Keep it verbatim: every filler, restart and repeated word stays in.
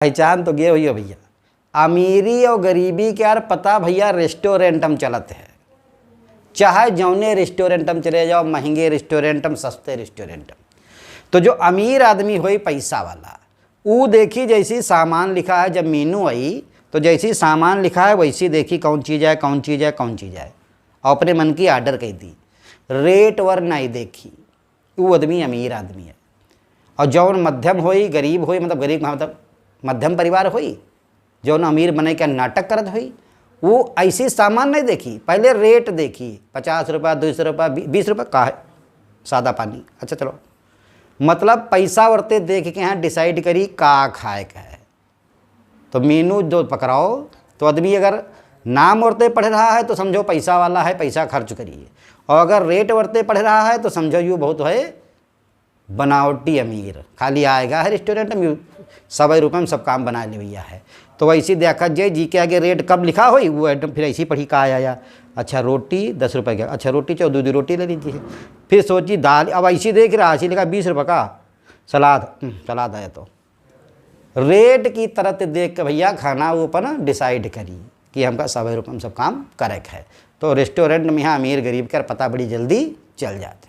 पहचान तो गए होइहो भइया। अमीरी और गरीबी के यार पता भइया रेस्टोरेंट में चलत है, चाहे जौने रेस्टोरेंट में चले जाओ, महंगे रेस्टोरेंट में, सस्ते रेस्टोरेंट में। तो जो अमीर आदमी होई पैसा वाला, ऊ देखी जैसी सामान लिखा है, जब मेनू आई तो जैसी सामान लिखा है वैसी देखी कौन चीज़ है, कौन चीज़ है, कौन चीज़ है, और अपने मन की ऑर्डर कइ दी, रेट वर नहीं देखी, ऊ आदमी अमीर आदमी है। और जौन मध्यम होई, गरीब होई, मतलब गरीब का मतलब मध्यम परिवार होई, जौन अमीर बने के नाटक करत होई, वो ऐसी सामान नहीं देखी, पहले रेट देखी, पचास रुपया, दो सौ रुपया, बी-, बीस रुपया का है सादा पानी, अच्छा चलो, मतलब पैसा वरते देख के यहाँ डिसाइड करी का खाए का है। तो मेनू जो पकड़ाओ, तो आदमी अगर नाम वरते पढ़ रहा है तो समझो पैसा वाला है, पैसा खर्च करिए, और अगर रेट वरते पढ़ रहा है तो समझो यू बहुत है बनावटी अमीर, खाली आएगा है रेस्टोरेंट में, सबै रुपये में सब काम बना लेवैया है। तो वैसे देखा जे जी के आगे रेट कब लिखा होई, वो एकदम फिर ऐसे ही पढ़ी का आया, अच्छा रोटी दस रुपये के, अच्छा रोटी चाहो, दो दो रोटी ले लीजिए। फिर सोची दाल, अब ऐसे देख रहा, ऐसे लिखा बीस रुपये का सलाद, हम्म, सलाद आया। तो रेट की तरह देख के भइया खाना वो अपन डिसाइड करी कि हमका सबै रुपये में सब काम करे के है। तो रेस्टोरेंट में यहाँ अमीर गरीब के पता बड़ी जल्दी चल जात।